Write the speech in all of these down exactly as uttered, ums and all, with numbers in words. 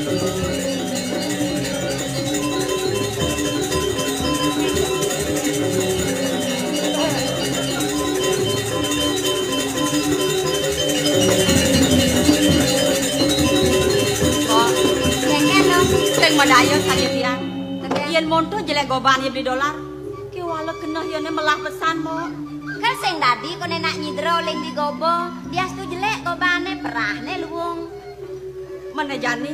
Kok, kéngkén dong. Sing madaya saja tiang. Yén monto jelék goban ya beli dolar. Kéwala keneh yéné melah pesan, Mbok. Kan sing dadi koné nak nyidra uling di goba, diastu jelék gobané, perahné luung. Mené jani,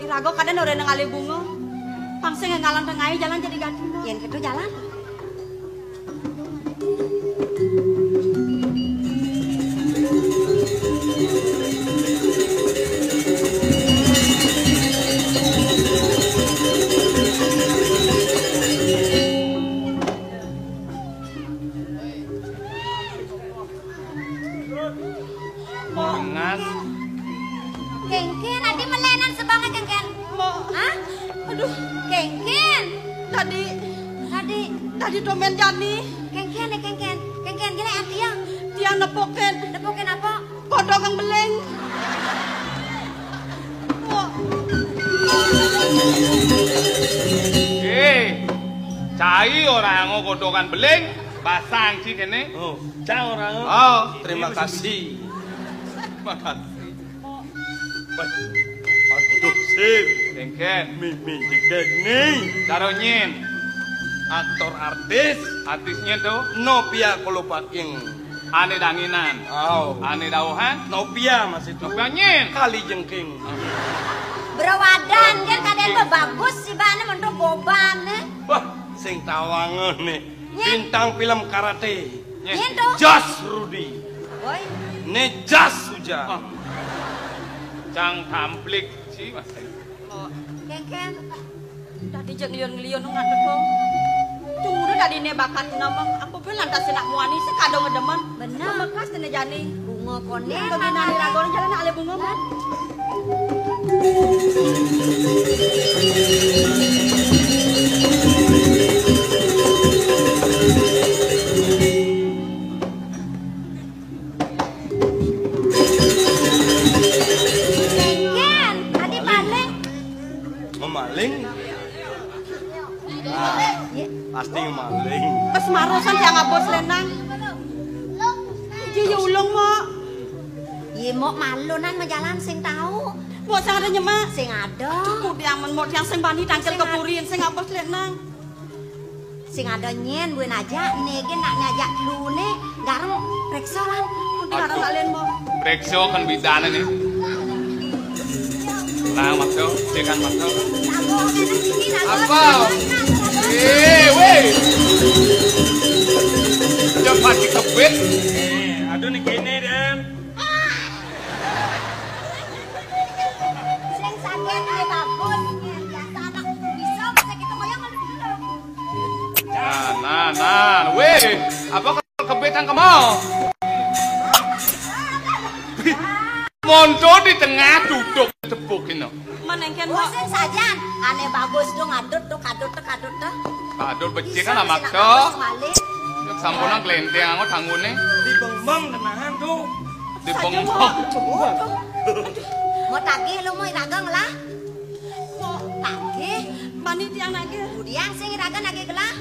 iraga kadén orahang ngalih bunga. Pang sing ngalang tengahe jalan jadi gati, Mbok. Yén kéto jalan. Ngas. Kéngkén, adi melenan sebangé kéngkén. Mbok. Hah? Aduh. Kéngkén. Tadi, tadi, tadi tumben jani. Kéngkén, kéngkén. Kéngkén, gila ati ya. Tiang nepukin. Nepukin apa? Godhogan beling. Mbok. Eh, cai orahanga godhogan beling, basang ci kéné. Oh, cai orahanga. Oh, terima kasih. Terima kasih. Aduh, Sim. Kéngkén. Mimi jegég né. Cara nyén. Aktor artis. Artisné to? Novia Kolopaking. Ané danginan. Aw. Ané dauhan. Novia masih to. Novia nyén. Kali Jengking. Brawadan kan kadén mah bagus sih, Bang, monto goban, eh. Wah, sing tawang né. Nyén. Bintang film karate. Nyén. Nyén to? Jas Rudi. Woi. Né jas Ujang. Oh. Cang tamplik sih, Mas. Kéngkén. Dadi jeg ngliun-ngliun ngadeg kok. Duh, dadi né bakat namang. Apa bé lantas nak muani sing kadung ngedemen. Bener. Mekas tené jani. Bunga koné. Yang bagi nani ragon jalan alé bunga, Mbok. Kéngkén, adi paling. Memaling? Ah, pasti ngemaling. Pas marosan tiang abos lenang. Iya, ya ulung, Mbok. Iya, Mbok, malu nan majalan sing tau. Mbok sing ada nyemak. Sing ada. Aduh, tiang men, Mbok, tiang sing bani tangkil kepurin, sing abos lenang. Sing ada nyén, buin aja, né gén nak nyajak lu né, gareng, preksa lan. Nanti gareng nak lén, Mbok. Preksa kan bidané né. Nah, maksa, dia kan maksa. Apa? Eh, weh. Dia pasti kebit. Eh, aduh, né kéné, Den. Sing sakit, né bagus. Biasa anak bisa, masa gitu ngoyong. Nah, nah, nah. Weh, apa kebetang kemau? Monto di tengah duduk tepuk ini. Menengken, Mbok. Sing sajan. Ané bagus dong, adut tuh, kadut tuh, kadut tuh. Kadut becik kan amak tuh. Sampunan kelenteng angot tanggune. Di bengong kenahan tuh. Di bengong. Mau tagih lu, mau iragang lah. Mau tagih. Mani tiang nagih. Budiang sing iragang nagih gelah.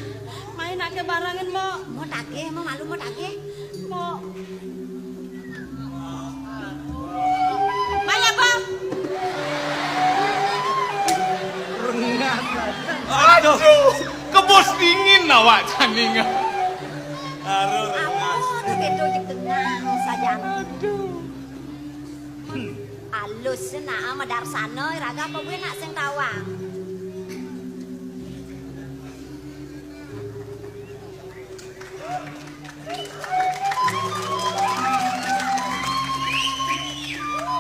Main nagih barangin, Mbok. Mau tagih, mau malu, mau tagih. Mbok. Maya, Bang. Aduh, kebos dingin awak janingan. Aduh, rengas. Aduh, bedo jeg dengang sajan. Aduh. Alus nak madarsana, iraga apa buin nak sing tawang.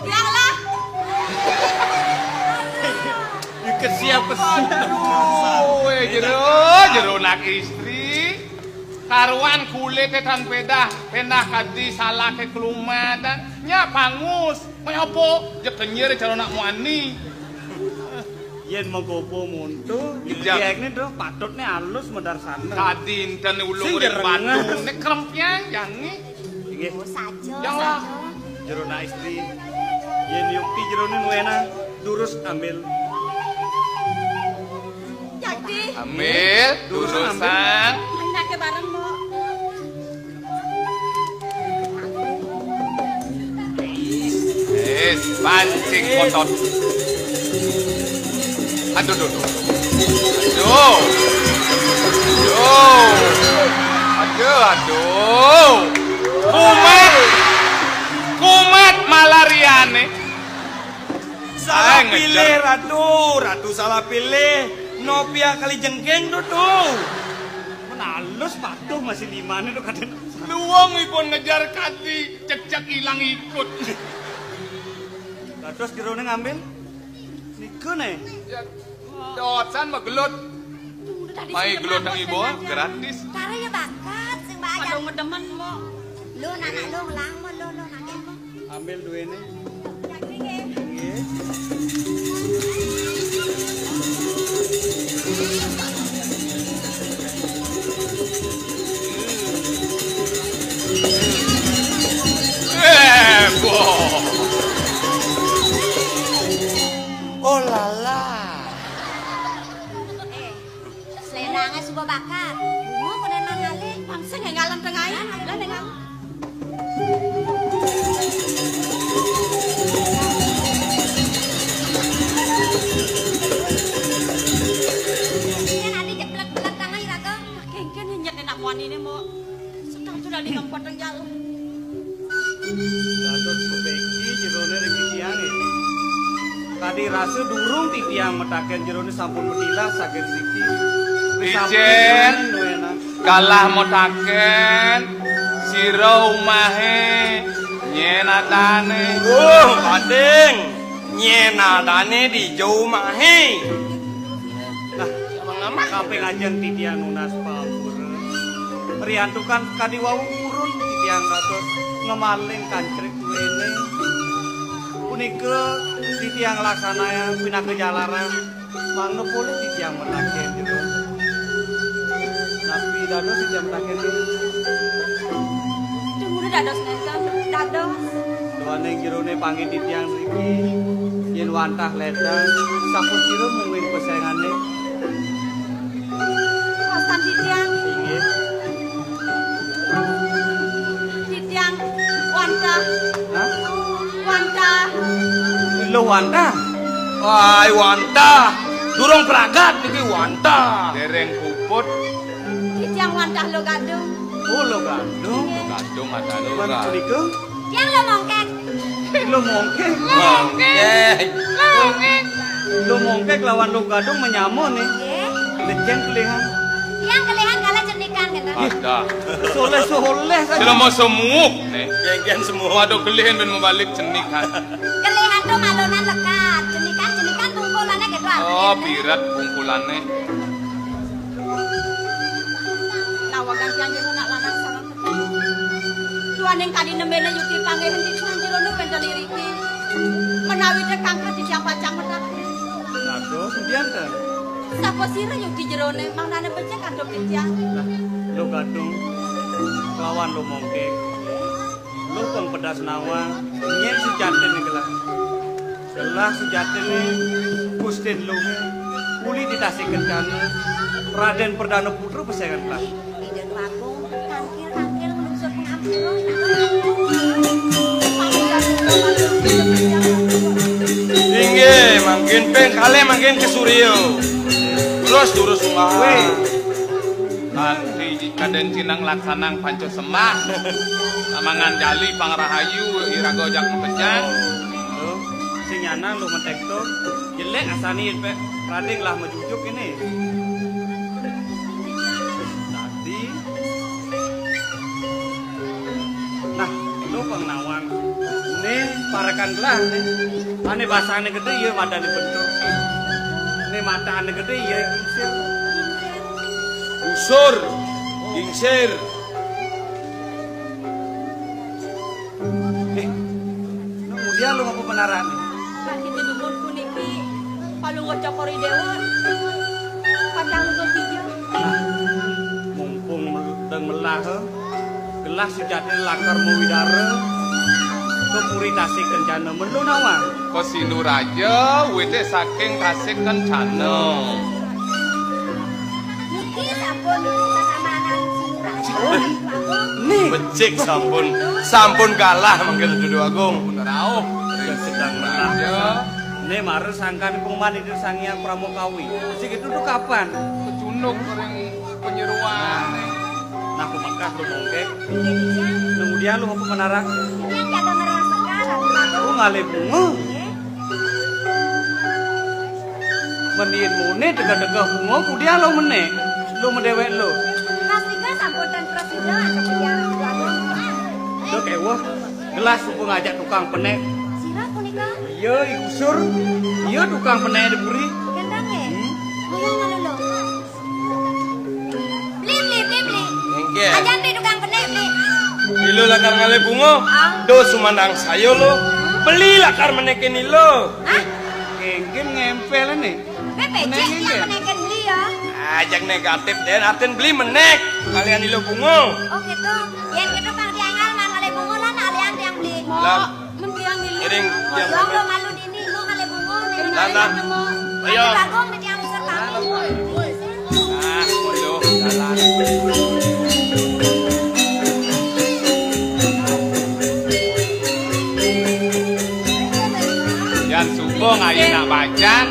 Tiang lah. Kesiap kesiap. Aduh, weh, jero, jero nak istri. Karuan kulite tan pedah, pendah kadi salake kelumatan. Nya pangus, meh apa? Jeg kenyir cara nak muani. Yen magopo monto, ijak. Ijekne, Tru, patutne alus madarsana. Tadi enten ulung sing urip jereng. Batu, nek krempian, jange. Inggih. Oh, saja, yang lah. Saja. Jero nak istri. Yen yukti jerone nuwena. Durus ambil. Jadi. Ambil, durusan. Mainake bareng, Mbok. Wis, pancing kotor. Aduh, aduh, aduh. Aduh. Aduh. Aduh, aduh. Kumat. Kumat malariane. Salah pilih, Ratu. Ratu salah pilih. Nopia kali jengking tuh, tuh. Men alus patuh masih limane tuh kadang. Luwung ipun ngejar kadi cecek ilang ikut. Lah terus jerone ngambil? Niku ne. Ya, dosan magelut. Mai gelut nang ibu gratis. Kare ya bakat sing bakat. Padha ngedemen, Mbok. Lo anak lo ngelang, lo, lo, anak lo. Ambil duene. Nggih. Eh, boh. Oh, lala. Selendangnya suka bakar. Bunga kena nang ale. Langsung ya ngalem tengah ya. Lah, nang aku. Kan ada jeblak-jeblak tangan, Iraga. Kengken nyet enak muanine, Mbok. Sedang sudah di tempat yang jauh. Dados bebeki jerone ring titiang iki. Kadi rasa durung titiang metaken jerone sampun metilar saking siki. Icen, kalah metaken sira umahe nyenadane. Oh, Pading. Nyenadane di jauh umahe. Nah, kaping ajeng titiang nunas pamura. Riantukan kadi wau urun titiang dados ngemaling kancrik duene. Punika titiang laksanaya pinaka jalaran. Mangda polih titiang metaken jero. Napi dados titiang metaken jero? Dumun dados nenten, dados. Duaning jerone panggih titiang mriki, yen wantah ledang, sapasira mungguing pesengane? Wastan titiang. Inggih. Titiang wantah. Hah? Wantah. Lho wantah. Wai wantah. Durung pragat niki wantah. Dereng puput. Titiang wantah lo gadung. Oh, lo gadung. Gadung ada lo. Wan punika? Tiang lo mongkek. Lo mongkek. Mongkek. Mongkek. Lo mongkek lawan lo gadung menyama nih. Nggih. Lecen kelihan. Tiang kelihan kala cenikan gitu. Ada. Soleh-soleh saja. Sira mau semuk nih. Genggen semua. Waduh, kelihan ben mau balik cenikan. Kelihan tuh malunan lekat. Cenikan, cenikan bungkulannya gitu. Oh, birat bungkulannya. Nawa gantian jero nak lanang sareng peteng. Duaning kadi nembene yukti panggihin titiang jero nu wenten iriki. Menawi tekangkat titiang pacang metak. Dados, mbiyanten. Sapa sira yukti jerone, mangnane becik antuk titiang? Lah, lo gadung, lawan lo mongkek. Luh pang pedas nawang, nyen sujatine gelah. Gelah sujatine Gustin Luh, uli di Tasih Kencana, Raden Perdana Putra pesengan gelah. Ida Agung, tangkil, tangkil, menuju pengampura. Inggih, mangkin ping kalih mangkin ke Surya. Terus durus umah. Weh. Kanthi kadén cinang laksanang panca sembah. Mangan jali pangrahayu iraga jak mapecang. Tuh, sing nyanan lu mentek tuh. Jelek asani pek prading lah majujuk ini. Tadi. Nah, lu pang nawang. Nih parekan gelah nih. Ane basane gedé iya matane bentuk. Nih matane gedé iya kingsir. Usur, kingsir. Eh, kemudian lu ngapa menarani? Sakit di dubur puniki, Palungguh Cokor I Déwa, pacang lungguh tija. Nah, mumpung mel-, dan melah, eh, gelah sujatine lakar mawidara. Ka Puri Tasih Kencana, mén lu nawang? Ka Sinduraja, wité saking Tasih Kencana. Niki sampun sasamanan Sinduraja, Ratu Agung. Nih. Becik sampun, sampun galah mangkin Dudu Agung. Rauh. Sedang Sinduraja. Nih, mara sangkan pengumuman Ida Sang Hyang Pramokawi. Sing itu tuh kapan? Kecunduk ring penyeruan. Nah, aku mengkah lu mongkek. Kemudian lu apa menara? Yang jaga merasa sekarang. Lu ngalih bunga. Mending mune tegah-tegah bunga, kemudian lu menek. Lu medewek lu. Kelas tiga sampun dan kelas tiga, kemudian kelas dua. Lu kewah, gelas suka ngajak tukang penek. Sira punika? Iya, I Gusur. Iya, tukang penek di Puri. Gendang, ya? Hmm? Ayo, lalu lo. Beli, beli, beli, beli. Engké. Ajan beli tukang penek, beli. Beli lakar ngalih bunga. Ah. Do sumandang saya lo. Beli lakar menekin ilo. Hah? Engké ngempel nih. Bé becik menekin yang dia. Menekin beli ya. Ajak negatif deh, artin beli menek. Kalian ilo bunga. Oh gitu. Yang gitu Kang Diangal mah ngalih bunga lah, nah, kalian yang beli. Lah. Mending ngilu. Iring, ya, lo malu dini, lo kali bunga, nih. Lah, lah. Ayo. Kali bagong di tiang usir kami. Nah, ayo, jalan. Yan subuh ngayu nak bacan.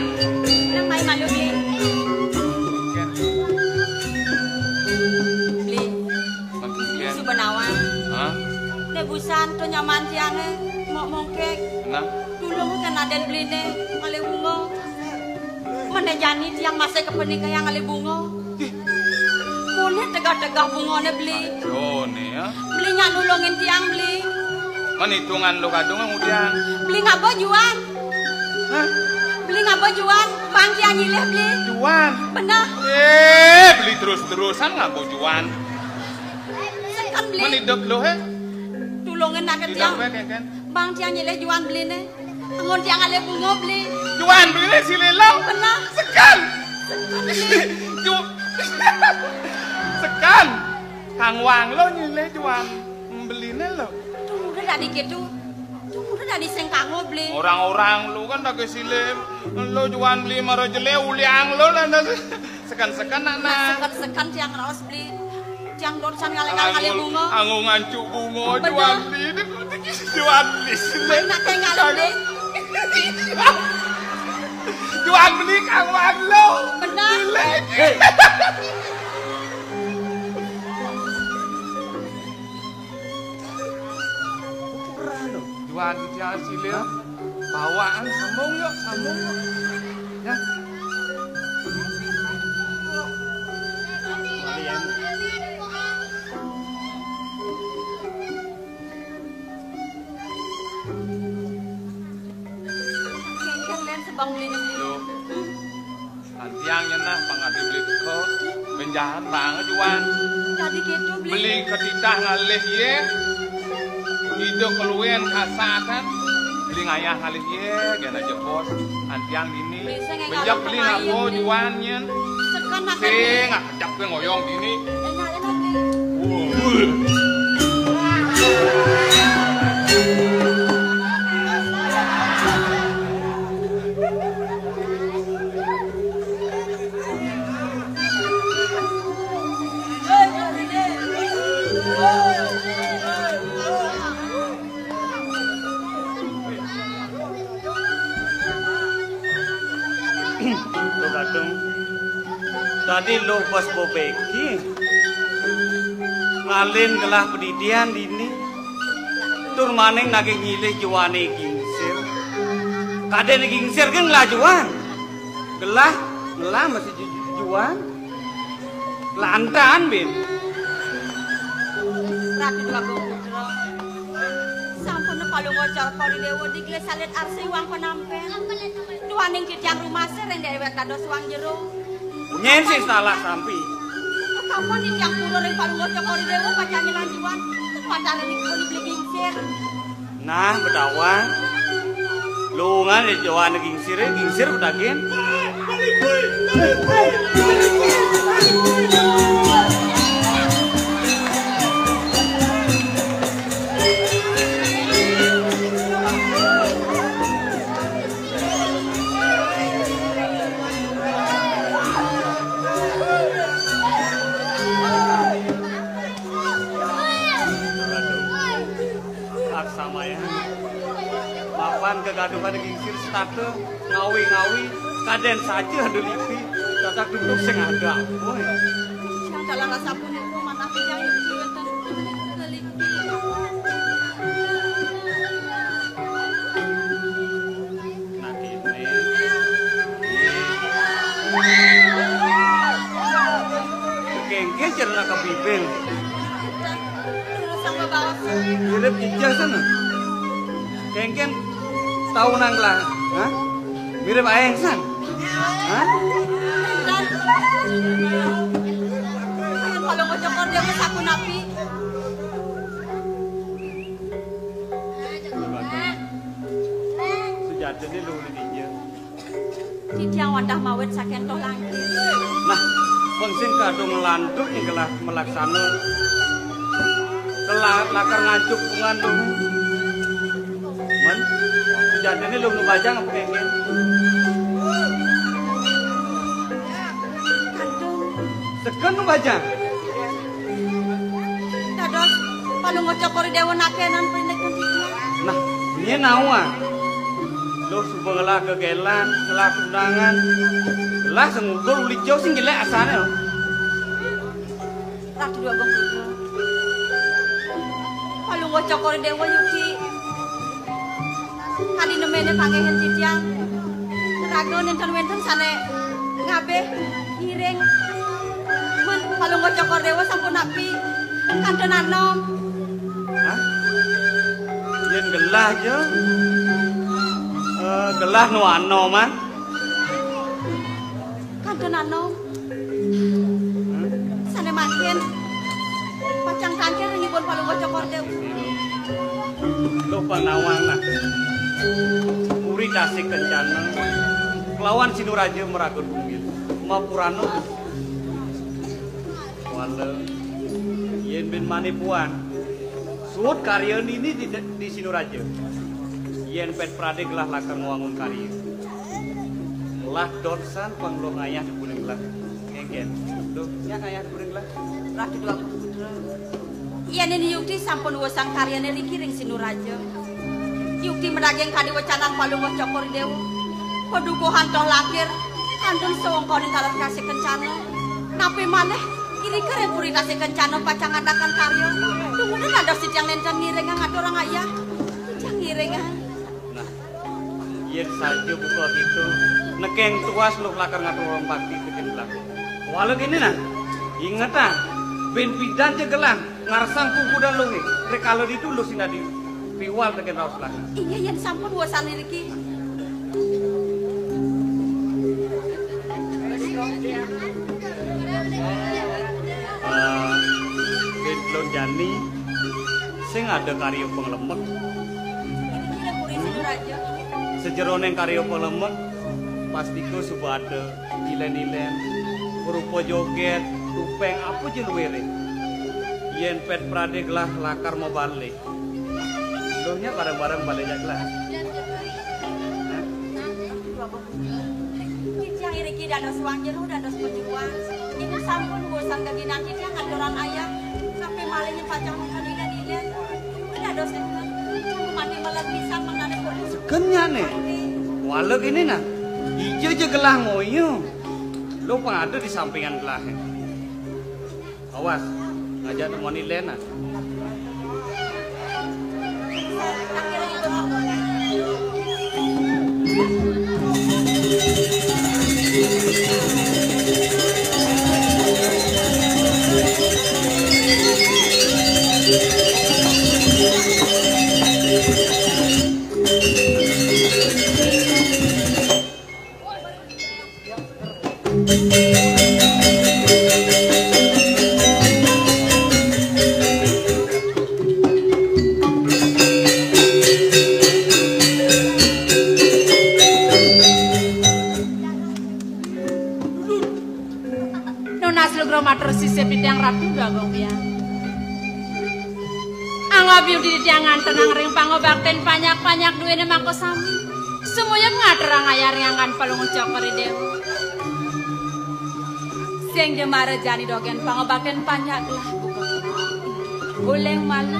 Nang main malu, Bli. Bli. Mangkin. Suba nawang. Hah? Né busan to nyaman tiangé, mok mongkek. Nah. Tulung kan aden Bliné, ngalih bunga. Mené jani tiang masih kepenikayang ngalih bunga. Ih. Koné tegah-tegah bungané, Bli. Aduh, né ya. Bli nyak nulungin tiang, Bli. Men hitungan lo kadung ngudiang. Bli ngaba juan. Hah? Beli ngaba juan, bang tiang nyilih beli. Juan? Beneh. Eh, beli terus-terusan ngaba juan. Seken beli. Men idup lo, he? Tulungin nak tiang. Idup, he, kan? Bang tiang nyilih juan beliné. Amun tiang ngalih bunga beli. Juan beliné silih lo? Beneh. Seken. Seken beli. Ju-, seken. Kang Wang lo nyilih juan beliné lo. Tuh, udah tadi gitu. Tuh, udah tadi sing kanggo beli. Orang-orang lo kan lagi silih lo juan beli mara jelé uliang lo lah, nah. Seken-seken, nak, nah. Seken-seken tiang raos beli. Tiang dosan ngalih-ngalih bunga. Anggo ngancuk bunga, bener. Juan beli. Juan beli silih. Anak tiang ngalih beli. Juan beli Kang Wang lo. Bener. Silih. Hei. Juan dia silih. Bawaan sambung yuk, sambung yuk. Ya. Kéngkén lén sebang beli. Loh. Lan tiang nyenah pangadi beli teka, ben jahat banget, Juan. Tadi gitu, beli. Beli ketitah ngalih yé. Ida keluén kasatan. Beli ngayah ngalih yé, gén aja bos. Lan tiang dini. Beli sing bejek beli ngapa, Juan, nyén? Seken makan. Sing ngajak gue ngoyong dini. Enak, enak, beli. Wuh. Tuh, Kadung. Tadi lo pas bobeki. Ngalin gelah pedidian dini. Tur maning nagih nyilih juané gingsir. Kadén gingsir gén ngelah juan. Gelah, ngelah masih ju-, ju-, juan. Lantan, Bin. Ratu Déwa Putra. Sampun palungguh Cokor Déwa digelih salit arsi wang penampén. Duaning titiang rumasa ring déwék dados wang jero. Nyén sing salah sampi. Kapan titiang pura ring palungguh Cokor Déwa pacang nyelanjuan. Matané ning beli gingsir. Nah, Bedawan. Lungan di Jawa ane gingsire, gingsir bedagin. Kegaduhan gingsir setata, ngawi-ngawi, kadén saja ada lipi, dadak duduk sing ada. Woi. Siang dalam rasa pun itu manah tijang itu wénten lipi. Nah, kéné. Kéngkén cerna ka bibir. Terus sama baos. Mirip ijah sana. Kéngkén tau nang lah. Hah? Mirip aéng san. Hah? Dan kalau ngocokor dia mah sapu napi. Sujatiné luhur ijah. Titiang wantah mawit sakénto langkir. Nah, pang sing kadung nglantur ning gelah malaksana. Kelah lakar ngancuk bungan to. Men, sujatiné lu nu bajang apa kéngkén? Kadung. Seken nu bajang. Dados Palungguh Cokor I Déwa nakénang prindik titiang. Nah, nyén nawa. Luh suba ngelah gegélan, ngelah tunangan. Ngelah sing uga uli jauh sing jelék asané, lho. Ratu Déwa Agung Putra. Palungguh Cokor I Déwa yukti. Kadi neméné panggihin titiang. Raga nénten wénten sané ngabih ngiring. Mun Palungguh Cokor Déwa sampun napi kantun anom. Hah? Yén gelah ja. Eh, gelah nu anoman. Kantun anom. Sané mangkin pacang tangkil ring ibun Palungguh Cokor Déwa. Duh panawang nah. Puri Tasih Kencana kelawan Sinuraja maraga tunggil. Mapurana. Wala yén bin mani puan. Suud karya nini di, di Sinuraja. Yén pét pradé gelah lakar ngwangun karya. Lah dot san pang luh ngayah di puning gelah. Kéngkén. Duh, nyak ngayah di puning gelah. Ratu Déwa Agung Putra. Yén nini yukti sampun wusang karyané riki ring Sinuraja. Yukti madaging kadi wecanan Palungguh Cokor I Déwa. Padukuhan toh lakir, kantun sawengkaning taler Tasih Kencana. Napi malih, irika ring Puri Tasih Kencana pacang ngadakan karya. Dumun dados titiang nénten ngiringang aturang ayah. Titiang ngiringang. Nah, yén saja buka kita, nekéng tuas luh lakar ngaturang bakti tekén gelah. Wala kéné nah, ingetang, bin pidan ja gelah ngarsang pupudan luhé, rikala ditu luh sinadi piwal tekén raos gelah. Inggih, yén sampun wusang iriki. Eh, bin telun jani, sing ada karya panglemek. Sajeroning karya panglemek, pastika suba ada ilén-ilén, rupa jogét, tupéng, apa ja luiré. Yén pét pradé gelah lakar mabalih. Duh nyak bareng-bareng balih jak gelah. Hah? Titiang iriki dados wang jero, dados pajuruan. Ibu sampun bosan geginan titiang ngaturang ayah. Sampai malih nyén pacang makan ilén-ilén. Dados nénten. Titiang mati melet pisan mangdané kok. Seken nyak né. Wala kéné nah. Ija ja gelah ngoyo. Lo pang ada di sampingan gelahé. Awas, ngajak nemoni Lena. Nunas lugra matur sisip titiang Ratu Déwa Agung Biang. Angga biudi titiang ngantenang ring pangabaktin panjak-panjak duéné mangko sami. Sumuyub ngaturang ayah ring anggan Palungguh Cokor I Déwa. Sing ja mara jani dogén pangabaktin panjak gelah buka. Uling malu,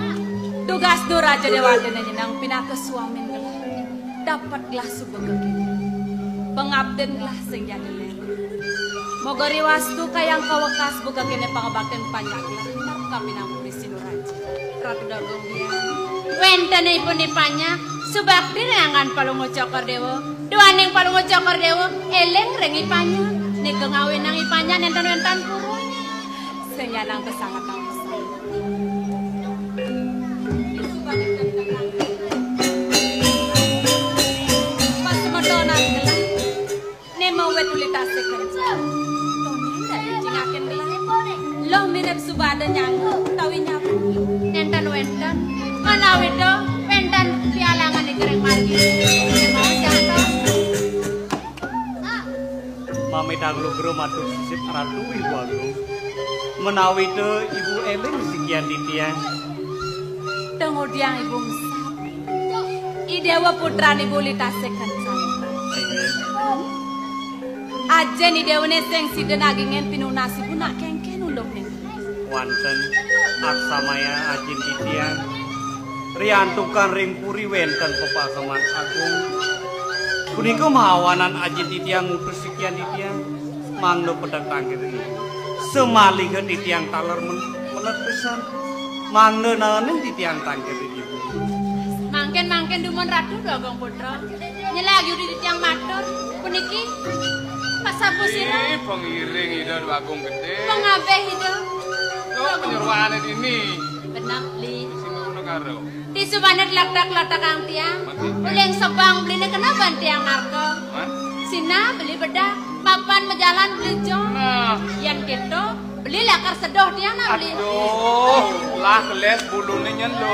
dugas Duraja Déwata nyeneng pinaka swamin gelah. Dapet gelah suba kekene. Pangabdin gelah sing jadi ler. Moga riwastu kayang kawekas buka kene pangabaktin panjak gelah. Nap kapinang puri Sinuraja. Ratu Dagung Biang. Wenten ipun i panjak, subakti ring anggan Palungguh Cokor Dewa. Duaning Palungguh Cokor Dewa, eling ring i panjak. Nika ngawinang i panjak nenten-nenten purun. Sing nyanang pesanget nang pesan. Pas semeton gelah. Né mawit uli tasih kencan. Toné ndak dicingakin gelah. Loh mirip suba ada nyanggu, utawi nyapu. Nénten wénten. Manawita wénten pialangan ing ring margi. Mami tanglugra matur sisip Ratu Ibu Agung. Menawita Ibu éling sikian titiang. Tengudiang Ibu ngesap. I Déwa putran Ibu uli tasih kencan. Inggih. Ajin I Déwané sing sida nagingin pinunas Ibu nak kéngkén unduk ning. Wantén aksamaya ajin titiang. Riantukan ring puri wénten pepaseman agung. Punika mawanan ajin titiang ngutus sikian titiang. Mangda pedek tangkir Ibu. Samaliha titiang taler men-, melet pisan. Mangda naenin titiang tangkir Ibu. Mangkin-mangkin dumun Ratu Dagung Putra. Nyelag yudi titiang matur. Puniki pasabusira. Ih, pengiring Ida Déwa Agung Gedé. Pengabih Ida. Tuh, penyeruané dini. Bener, Li. Di sini ngono karo. Di subané letek-letekang tiang. Mati. Uling sebang beliné kena ban tiang narka. Hah? Sina beli bedak, mapan majalan beli jong. Nah. Yén kéto, beli lakar seduh tiang nah beli. Aduh, lah keles buluné nyén lo.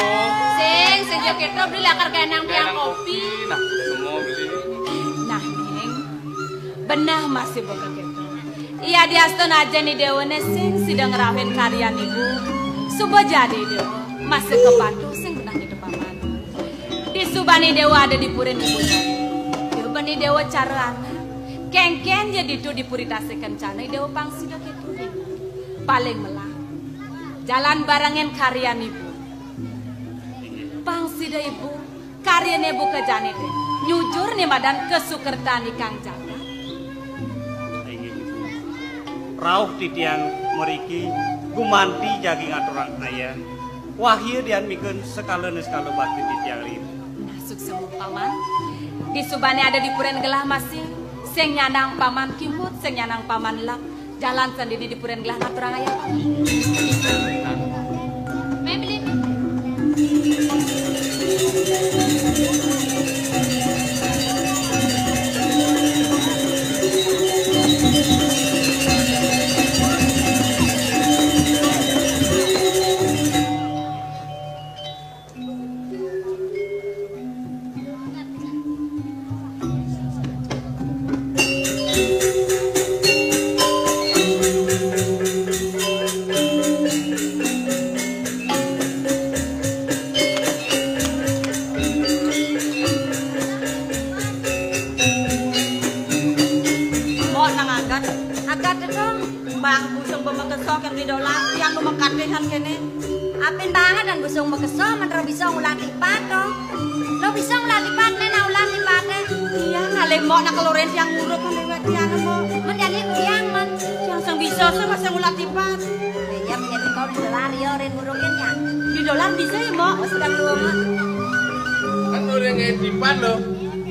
Sing, sing ja kéto beli lakar kenang tiang kopi. Nah, semua beli. Nah, Ning. Beneh masih baka kéto. Iya diastun ajin I Déwané sing sida ngrauhin karyan Ibu. Suba jani Déwa, masih kapatuh sing beneh ditu Paman. Di subané Déwa ada di purin Ibu. Di subané Déwa cara anak. Kéngkén ja ditu di puri tasih kencana Déwa pang sida kéto. Paling melah. Jalan barengin karyan Ibu. Pang sida Ibu. Karyané buka jani dé. Nyujur né madan kasukertan ikang jagat. Inggih, Ibu. Rauh titiang mriki gumanti jagi ngaturang ayah. Wahya dian mikeun sekala niskala bakti titiang ri. Nah, suksma Paman. Di subané ada di purin gelah masih, sing nyanang Paman kimut, sing nyanang Paman lek. Jalan sandini di purin gelah ngaturang ayah. Mé beli, mé. Mbok nang agat, agat dong. Bang busung bemekeso kén di dolar, tiang nu mekatihan kéné. Apin banget dan busung mekeso, men ro bisa ngulah tipat to. Lo bisa ngulah tipat, né, nah ulah tipaté. Iya, ngalih mbok nak kelurin tiang nguruk kan lewat tiang mbok. Men jani tiang, men. Tiang sing bisa sing masa ngulah tipat. Iya, men jani kau di dolar ya, rin ngurukin ya. Di dolar bisa ya, mbok? Oh, sedang lu, mbok. Kan udah ngai tipat lo.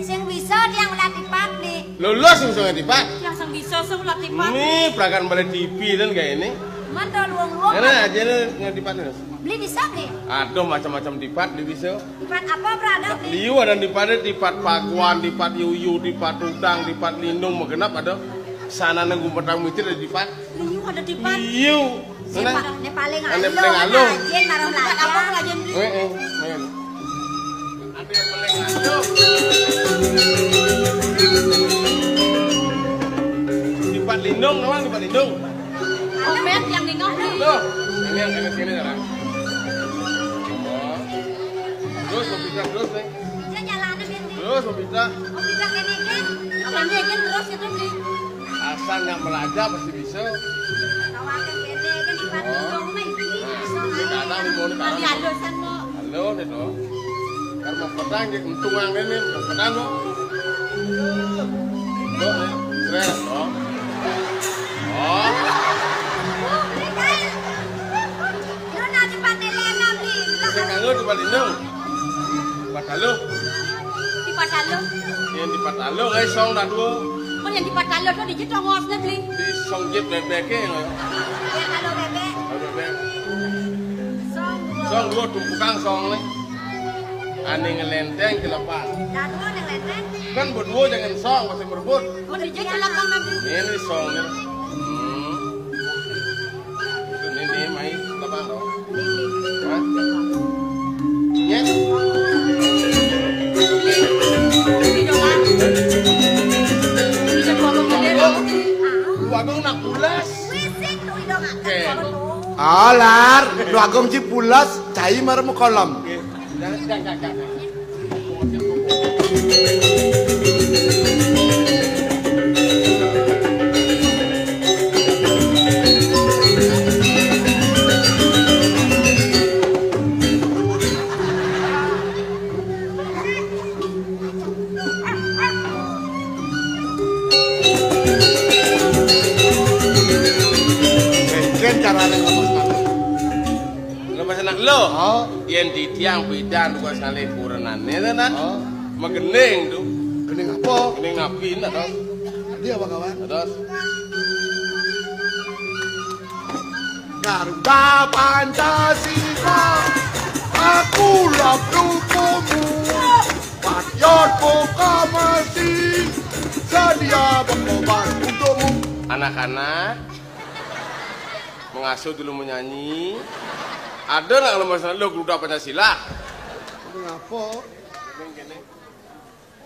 Sing bisa tiang ngulah tipat, Bli. Lulus sing bisa ngai tipat. Tiang sing bisa sing ngulah tipat. Ini perakan balik T V dan kayak ini. Man to luang-luang. Enak aja lo ngai tipat lo. Beli bisa, Bli? Aduh, macam-macam tipat, Bli, bisa. Tipat apa, Bra, ada, Bli? Liu ada tipat, tipat pakuan, tipat yuyu, tipat udang, tipat lindung, magenap ada. Sana nunggu petang mitir ada tipat. Liu ada tipat. Liu. Né pa-, né paling aluh. Né paling aluh. Rajin, marang tipat apa, Bli? Eh, eh, main. Ada yang paling aluh. Tipat lindung, nawang tipat lindung. Omet yang di nohli. Tuh, ini yang kena sini, sekarang. Oh. Terus, mau pindah terus, nih. Bisa jalan, Bli. Terus, mau pindah. Oh, pindah ke ini, kan? Apa ini, kan? Terus itu, Bli. Asal nggak belajar, pasti bisa. Kawakan ke ini, kan? Di Bandung, oh. Rumah ini. Nah, bisa, di mana, di mana, di mana? Di alusan, mau. Halo, deh, dong. Kar mau petang, dia untung ang ini, mau petang lo. Lo, ya, stres, lo. Oh. Lo nanti pakai lena, Bli. Saya kanggo di Palindung. Pataluh. Di Pataluh. Yang di Pataluh, eh, song dah dua. Oh, yang di Pataluh tuh di Jetong Os, Bli. Di song jet bebek, ya, lo. Ya, kalau bebek. Kalau bebek. Song dua. Song dua, tumpukang song nih. Ane ngelenteng celepan. Dah dua ning lenteng. Kan berdua jangan song, masih berebut. Oh, di Jetong Os, Bli. Ini song nih. Hmm. Ini, ini, mai, lapang dong. Hah? Ya. Bagong nak pulas. Oke. Alar, Bagong ji pulas, cai marem kolom. Oke. Jangan, jangan, jangan, jangan. Beken carane ngomong. Lemes anak lo. Oh. Yen di tiang bidan kok sale kurenane to, Nak. Oh. Megening to. Gening apa? Gening nabi, Nak, to. Dia apa, kawan? Terus? Garuda Pancasila, aku lap dukumu. Patriot proklamasi, sedia berkorban untukmu. Anak-anak, mengasuh dulu menyanyi. Ada nggak kalau masalah lo Garuda Pancasila? Ngapa?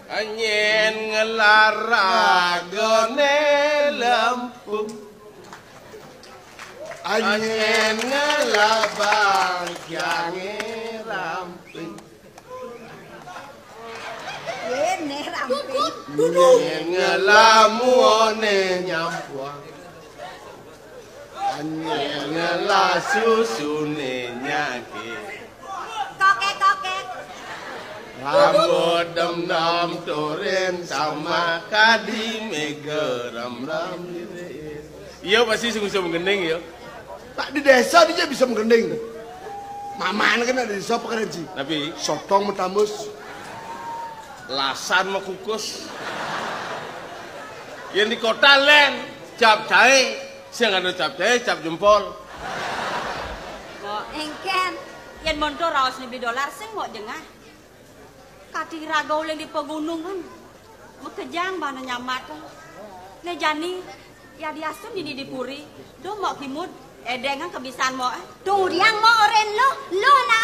Anyen ngelaragone lempung. Anyen ngelabang jange ramping. Ini ramping. Anyen ngelamuone nyampuang. Anyen ngelasusune nyake. Kokek, kokek. Rambut dem-dem turin sama kadi megerem-rem. Iya, pasti sing iso menggening ya. Tak di desa dia bisa menggening. Maman kan ada desa apa kan, Ji? Tapi sotong metambus. Lasan mekukus. Yang di kota len, cap jahe, sing ada cap jahe, cap jempol. Kok engken, yen montor raos nebi dolar sing mau jengah. Kati raga uling di pegunungan. Mekejang bana nyamat. Ne jani, ya diasun dini di puri. Do mok kimut, edengan kebisan mok, eh. Tung diang mok oren lo, lo na.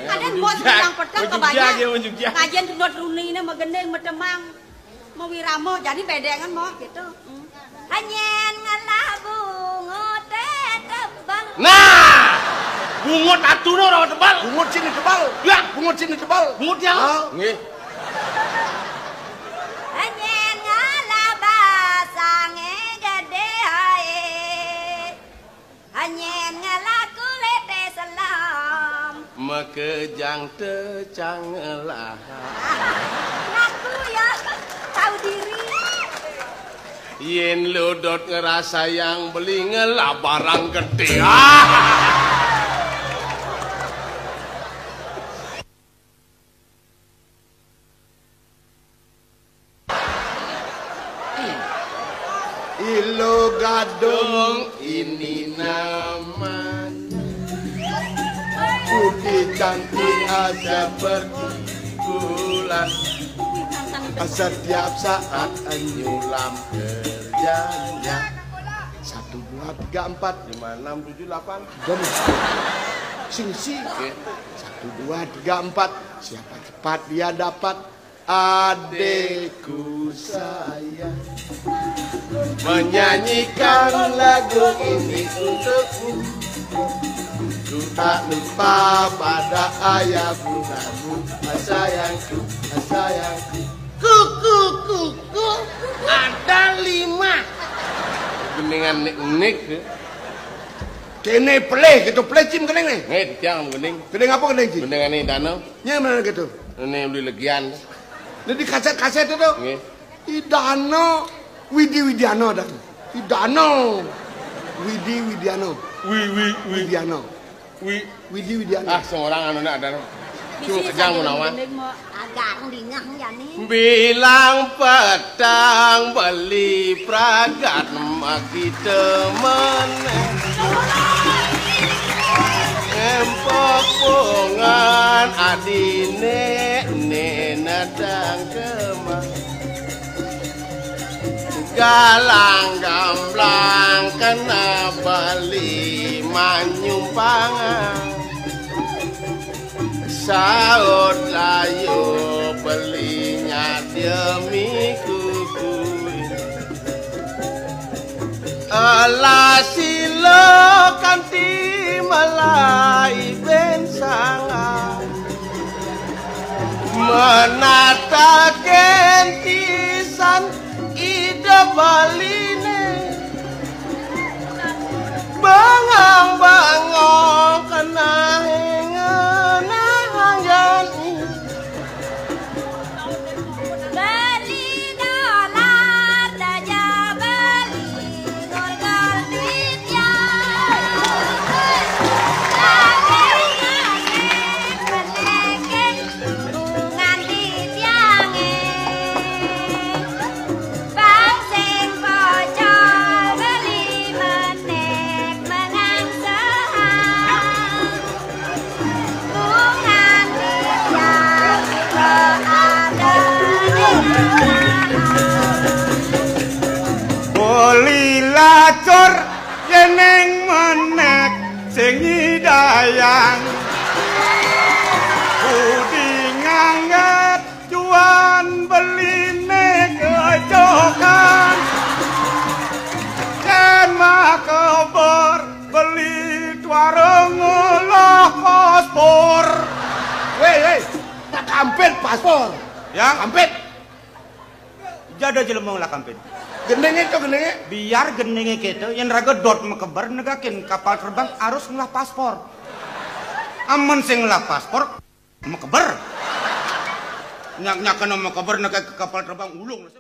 Ada bos bilang petang kebanyak. Ngajen tunot runi ne megendeng metemang. Mewiramo, jani bedengan mok gitu. Hmm. Anyen ngelah bungut tebal. Nah! Bungut atuno ora tebal. Bungut sini tebal. Ya, bungut sini tebal. Bungut ya? Ah. Nggih. Anyen ngelah basange gede hae. Anyen ngelah kulite selam. Mekejang tecang ngelah. Ngaku ya, tahu diri. Yen lo dot ngerasa yang beli ngelah barang gede. Ah! Ilo gadong ini namanya. Putih cantik seperti bulan. Setiap saat nyulam kerjanya. Satu, dua, tiga, empat. Lima, enam, tujuh, delapan. Sing si. Oke. Satu, dua, tiga, empat. Siapa cepat dia dapat. Adikku sayang, menyanyikan lagu ini untukmu. Ku tak lupa pada ayah bundamu, ah, sayangku, ah, sayangku. Kuku, kuku, ada lima. Gendingan nik-nik. Kene pelih gitu, pelih cim kening nih. Nih, tiang gending. Gending apa gending cim? Gendingan ini danau. Nya mana gitu? Ini beli legian. Nah, di kaset-kaset itu. Nggih. Idano Widi Widiano dah. Idano Widi Widiano. Wi, wi, wi. Widiano. Wi. Widi Widiano. Ah, seorang anu nak ada. Cuma kejang mau nawan. Agak dingah jani. Bilang petang beli pragat makita meneh. Empok pongan adine ne nadang kemah. Galang gamblang kena beli manyumpangan. Saut layu beli nyademi kukuin. Ala sila kanti malai ben sanga. Menata kentisan ida baline. Bangang-bangang kena henga nahan jani. Beli dolar daja beli gol-gol duit ya. Lagi ngasih pendekin nganti tiange. Bang sing pocol beli menek menang sehang. Bungan dia juga ada di dalam. Beli lacur yeneng menek sing nyidayang. Budi ngangget juan beline kecokan. Yen makeber beli tuareng ngolah paspor. Weh, weh, tak kampit paspor. Ya? Kampit. Jada jelema ngolah kampit. Gendenge to gendenge. Biar gendenge keto, yen raga dot makeber negakin kapal terbang harus ngolah paspor. Amun sing ngolah paspor, makeber. Nyak-nyak kena makeber neka ke kapal terbang ulung.